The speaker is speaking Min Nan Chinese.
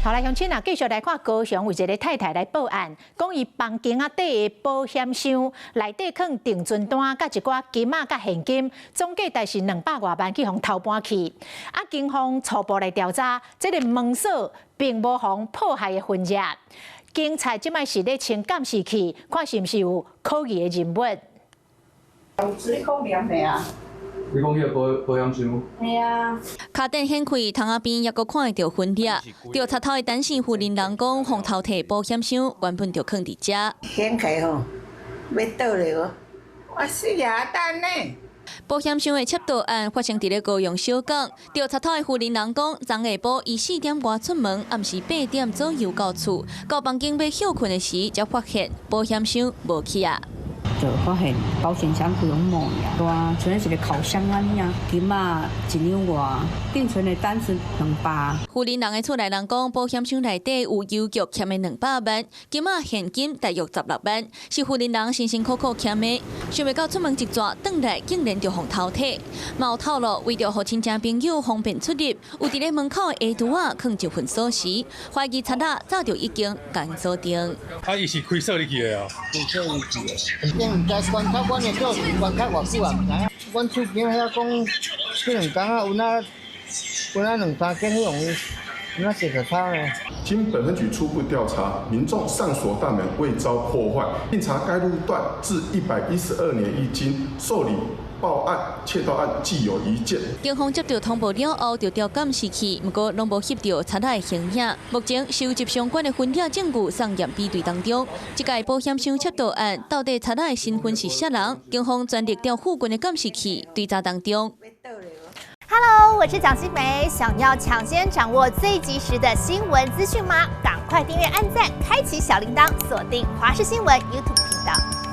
好來，鄉親啊，繼續來看高雄有一个太太來報案，講伊房間仔底的保險箱內底囥定存單，佮一寡金仔佮現金，總計大是200外萬去予偷搬去。啊，警方初步來調查，這个門鎖並無予破壞的痕跡。警察這擺是咧清監視器，看是毋是有可疑的人物。有水講黏的啊。你講彼个保險箱？係啊。跤頂掀開，窗仔邊猶閣看會著痕跡。著賊偷的陳姓婦人人講，予偷提保險箱原本就囥佇遮。掀開吼，欲倒咧無？我死啊！等呢。保險箱的竊盜案發生佇咧高雄小港，著賊偷的婦人人講，昨下晡伊4點外出門，暗時8點左右到厝，到房間欲歇睏的時，才發現保險箱無去啊。就發現保險箱規攏無去啊，像一个烤箱按呢啊，金仔一兩外，定存的單子200。婦人人的厝內人講，保險箱內底有郵局欠的200萬，金仔現金大約16萬，是婦人人辛辛苦苦儉的，想袂到出門一逝，轉來竟然就予偷提。嘛有透露，為著予親戚朋友方便出入，有佇咧門口的鞋櫥仔囥一份鎖匙，懷疑賊仔早就已經共鎖定。啊，伊是開鎖入去的哦。開鎖入去的。毋知關卡，阮的做關卡偌久啊？毋知影。阮厝邊遐講，這兩工啊，有那有那兩三間彼種，有那踅著偷呢。經本分局初步調查，民眾上鎖大門未遭破壞，並查該路段自112年迄今受理報案竊盜案計有一件。警方接到通報了後，就調監視器，毋過攏無翕著賊仔的形影。目前收集相關的痕跡證據送驗比對當中。這個保險箱竊盜案到底賊仔的身份是啥人？警方全力調附近的監視器追查當中。 Hello，我是蔣新梅，想要搶先掌握最及時的新聞資訊嗎？趕快訂閱、按讚、開啟小鈴鐺，鎖定華視新聞 YouTube 頻道。